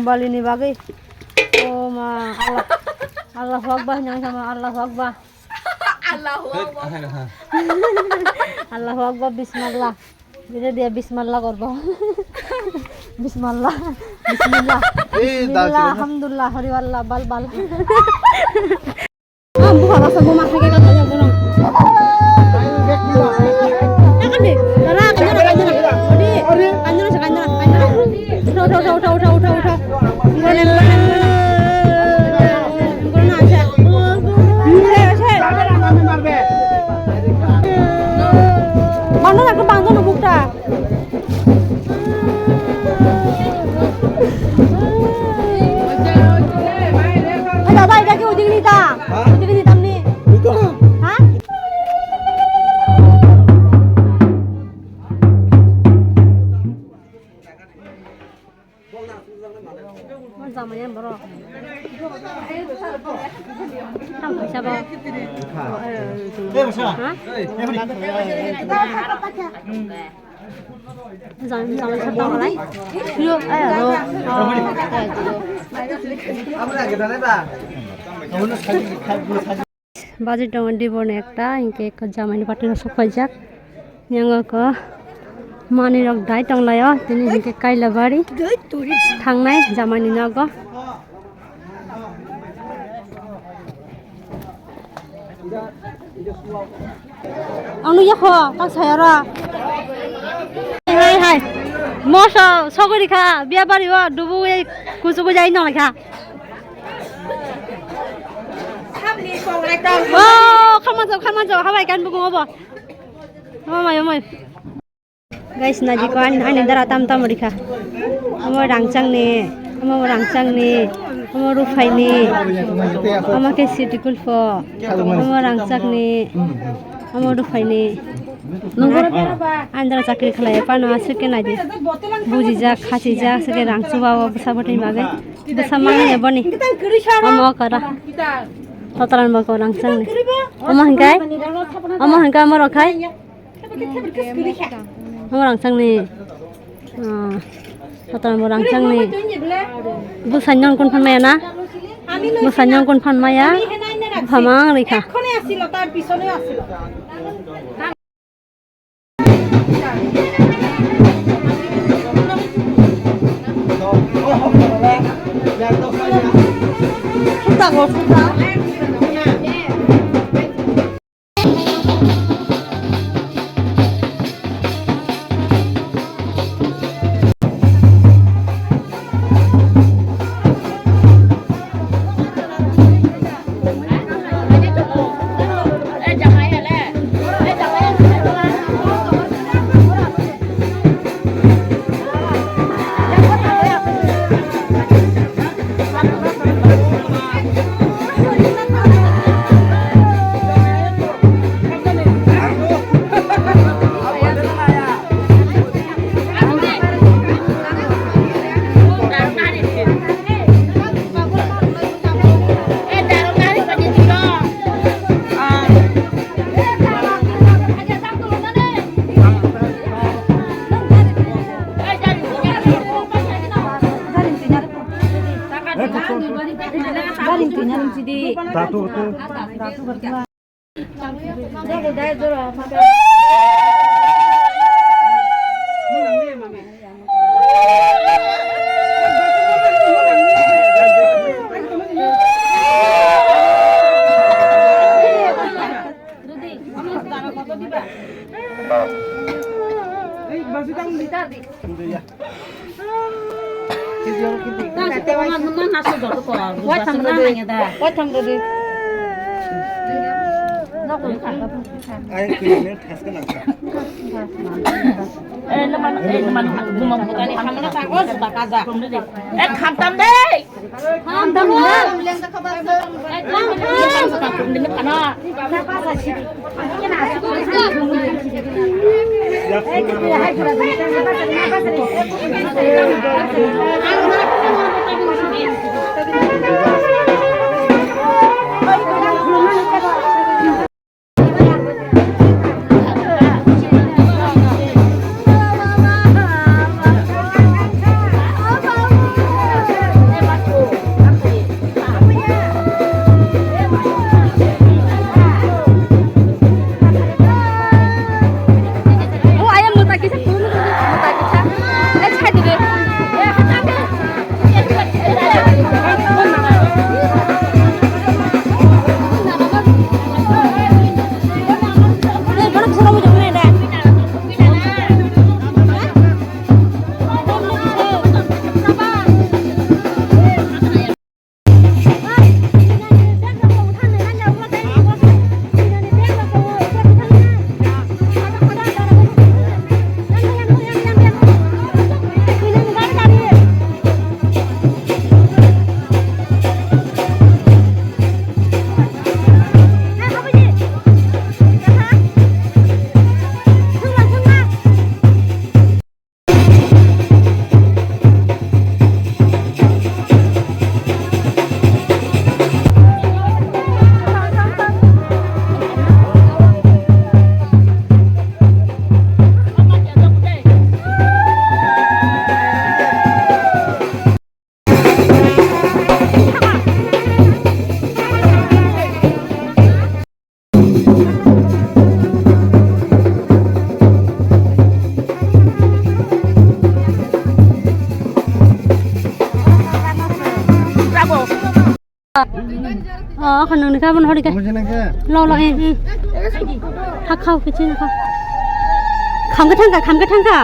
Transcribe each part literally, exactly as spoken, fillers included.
Balini bagwi. O ma, Allah. Allahu Akbar hinang sama, Allahu Akbar. Allahu Akbar. Allahu Akbar, bismillah. Bida dia bismillah gorbo. Bismillah. Bismillah. Eh, dah, Bismillah, sini. Alhamdulillah, hari wallah, bal, bal. Ah, buka baksa goma hake ka tanya goma. Nakande, tara kanya na, kanya na. Odi, kanya na, kanya na, kanya na. Uthao, uthao, uthao, uthao, uthao, uthao. Gona, gona, gona. Gona na asa. Ase, ase. Bangno na ko bangno no bukta. Hai, dada, এটা কি ওদিকে নিতাম? হ্যাঁ? ওদিকে নিতাম নি? হ্যাঁ? Mon jamaya borok. Tam paisa bo. Ha? Jam-, jamai sa tong lai. Yo, eh, ro. Baji tongo dibor ni ekta, hinkhe ekko jamai ni party rok sok paijak. Yango ko manwi rok dai tong lai o, tini hinkhe Kailabari thangnai jamai ni nogo. Ang nukya kho, tak saya ora. Hai, hai, hai. Moso sogori kha, biya bari o, dubu e kuchugu jai nong lai kha. Oh, khamajao, khamajao, habai kan bugung obo. Oh my, oh my. Guys, naji ko ani, ani dara tam tam rikha. Omo rangchang ni, omo rangchang ni, omo ruphai ni, omo khe siti kulpho, omo rangchak ni, omo ruphai ni. Ani dara chakri khlai phano aswk khe naidi. Bujijak, khachijak, aswk khe rang chuba o bwsa bwtwi bagwi. Bwsa manwi ya boni. Omo kara. Totalan bo ko rangchang ni. Omo hinkai? Omo hinkai omo rok khai? Omo rangchang ni. Ah, kotor omo rangchang ni. Bwsai nw kon phan maya na? Bwsai nw kon phan maya? Bupha mang rikha. Oh, khanang ni kabon hori ke. Lo, lo, eh, eh. Hak khao, kiching khao. Kham ke thangka, kham ke thangka.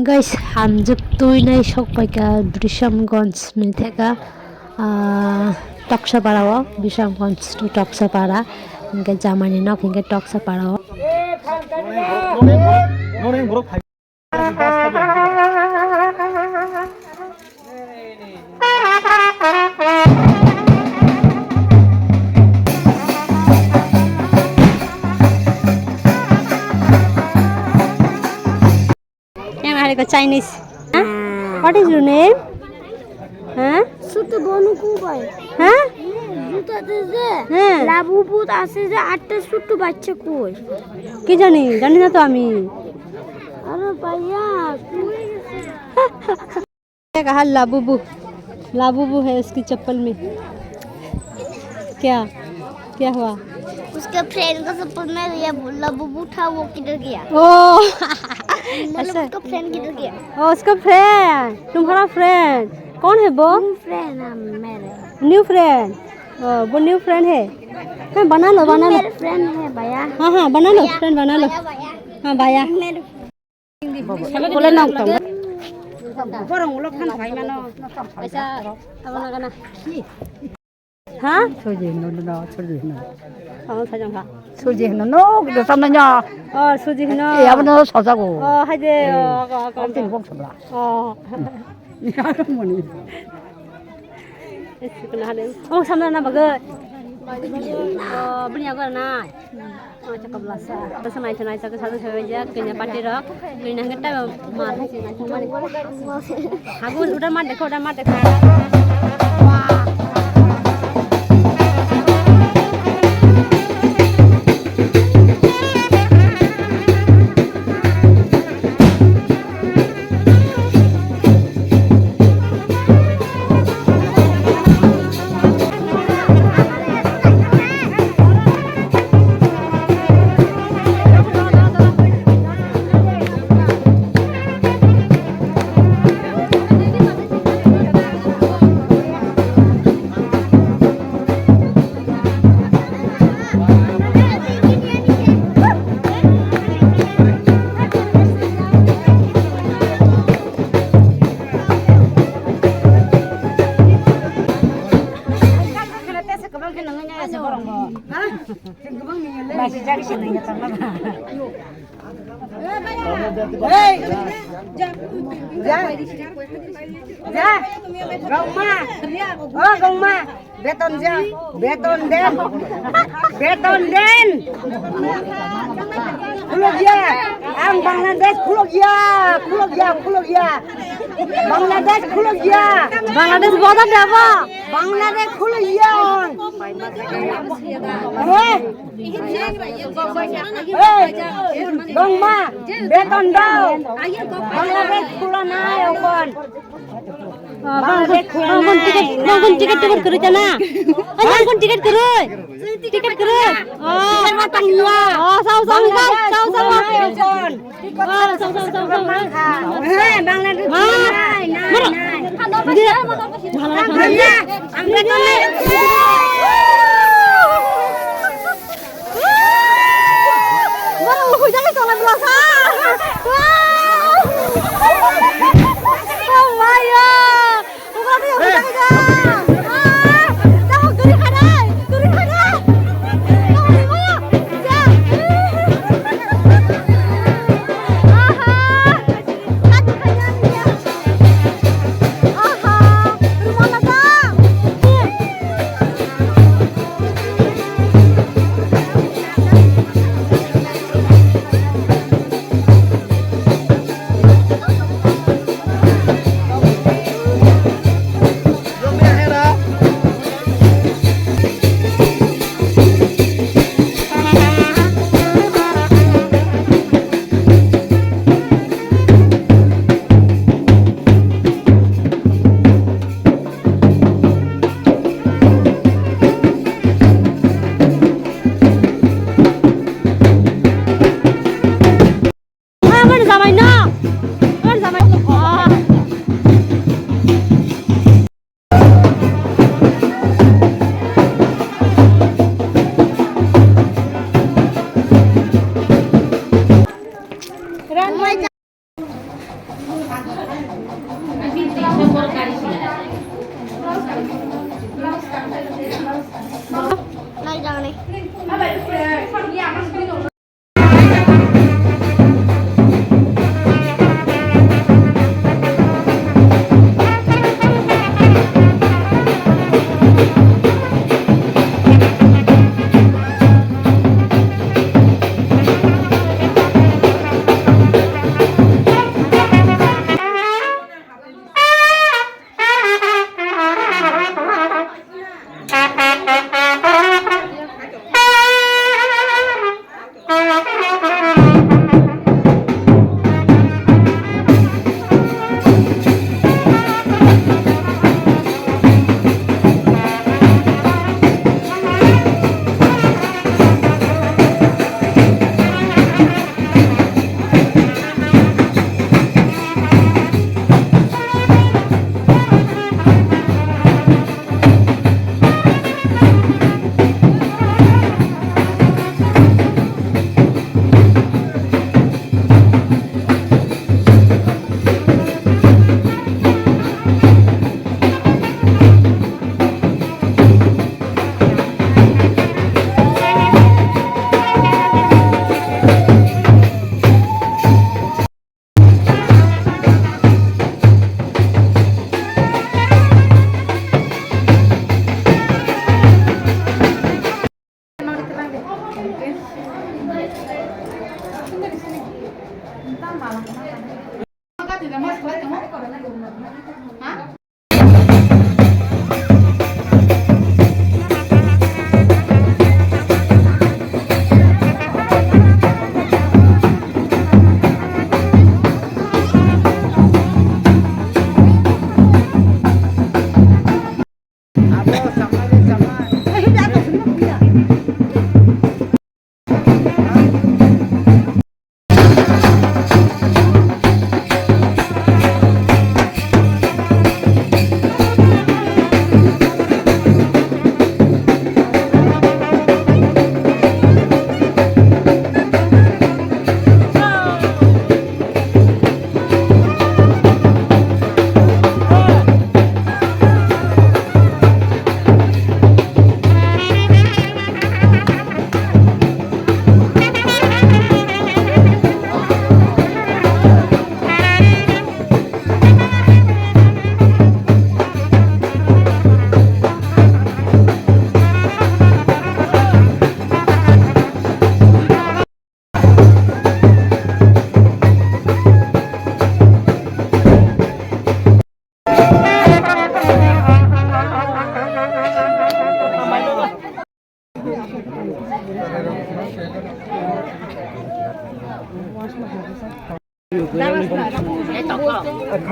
Guys, hamjwk twi nai sok paikha Brishamganj ni theka, ah, Toksapara o, Brishamganj to Toksapara, hinkhe jamani nok hinkhe Toksapara o. Yang hari ko Chinese. Huh? What is your name? Huh? Sutu bonu kubai. Huh? Juta de je. Huh? Labu but ase je atte sutu bacche koi. কি জানি, জানি না তো আমি। আরে ভাইয়া, তুই ये कहा लाबूबू, लाबूबू है उसकी चप्पल में। क्या, क्या हुआ? उसके फ्रेंड का चप्पल में ये लाबूबू था, वो किधर गया? ओ, मतलब ऐसा। उसका फ्रेंड किधर गया? ओ, उसका फ्रेंड, तुम्हारा फ्रेंड कौन है वो? न्यू फ्रेंड है मेरे। New friend? ओ, वो न्यू फ्रेंड है। हाँ, बना लो, बना लो। मेरे फ्रेंड है भैया। हाँ, हाँ, बना लो, भैया, फ्रेंड बना लो। भैया, भैया। हाँ, भैया। मेरे Boleh nonton. Borong ulo phan thai mano. Aisa, abo na gana. Ha? Suji hino no, suji hino. Amo sajang ha. Suji hino no, do samna nya. Oh, suji hino. E, abo no sajago. Oh, haide, oh, ko, ko. Tin bok sabla. Oh. Ni aro moni. Isi kena hade. Oh, samna na bagai. Oh, bini agar na. Acha kabla sa. Tasa nai thanai sa sa sa ja kanya party rok. Kanya hangke ta mar hai se nai thangmani. Hago uda mar dekho, uda mar dekho. Hey! Ja! Ja! Gongma! Oh, Gongma! Beton ja! Beton den! Beton den! Khulok ya! Ang Bangladesh khulok ya! Khulok ya! Khulok ya! Bangladesh khulok ya! Bangladesh border de abo! Bangladesh khulok ya! Hey! Hey, Gongma, beton dao. Bangladesh khula nai okon. Bangladesh khula nai. Bang ticket, bang ticket kwrwi ta na. Bang ticket kwrwi. Ticket kwrwi. Oh, ma tang ya. Oh, sao sao sao sao sao. Okon.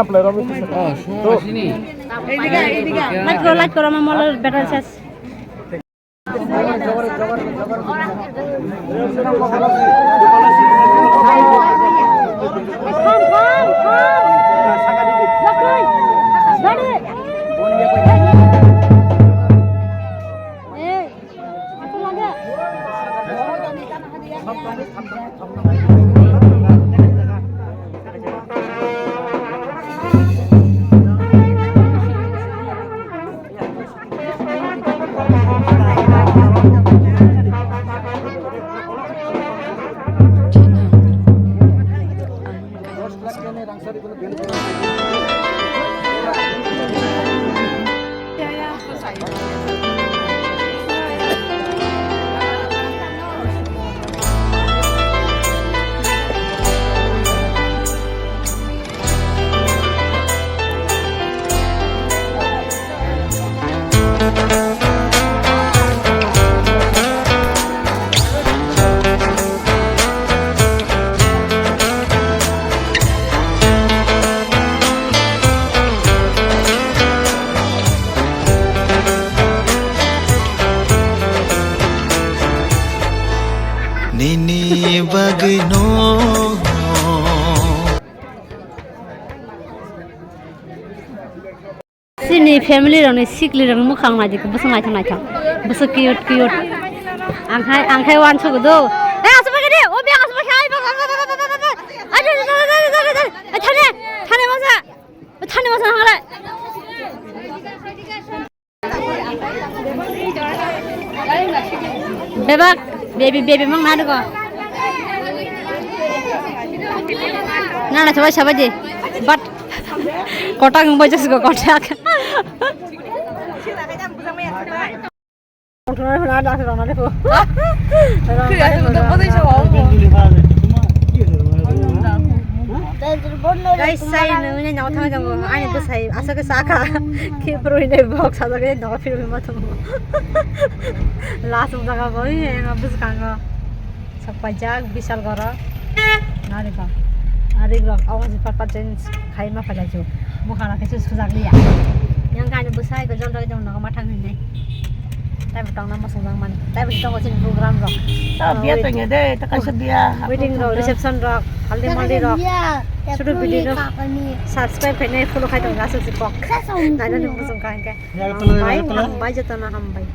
Light koro, light koro, ama molo battery ses. Nini bagwi no. Chini family rokni sikli rokni mukhang naidi, bwswk naithok naithok, bwswk cute cute. Ang khai, ang khai uansuk do. Eh, aswk bai khe de, o biyang aswk bai khe, ai, bai, bai. Ai, thani, thani masa, thani masa hanglai. Bebak, baby, baby mang na dugo. Na na, sabai sabai di. But kotak wng bai jasgo, kotak. Guys, sai nungni nogo thangwi tongo. Ani bwsai aswk khe sakha. Khe bwrwi ni bok sajagwi nogo phirwi ma tongo. Last wng jaga bo, oi, ema bwskango. Sok paijak, bisal goro. Narikol. Arik rok, omo se pat pat change khai ma phailai chu. Bwkhano khe se sujak liya. Yang kani bwsai ko jonta jong nogo ma thang hinai. Taibo tongna muchungjak mani. Taibo tongo chini program rok. Ta biya tongya de, ta kaisa biya. Wedding rok, reception rok, haldi maldi rok. Sudu video rok. Subscribe khainai, follow khai tong aswk se kok. Naina ni muchung kha hingke. Hambai, hambai jotono hambai.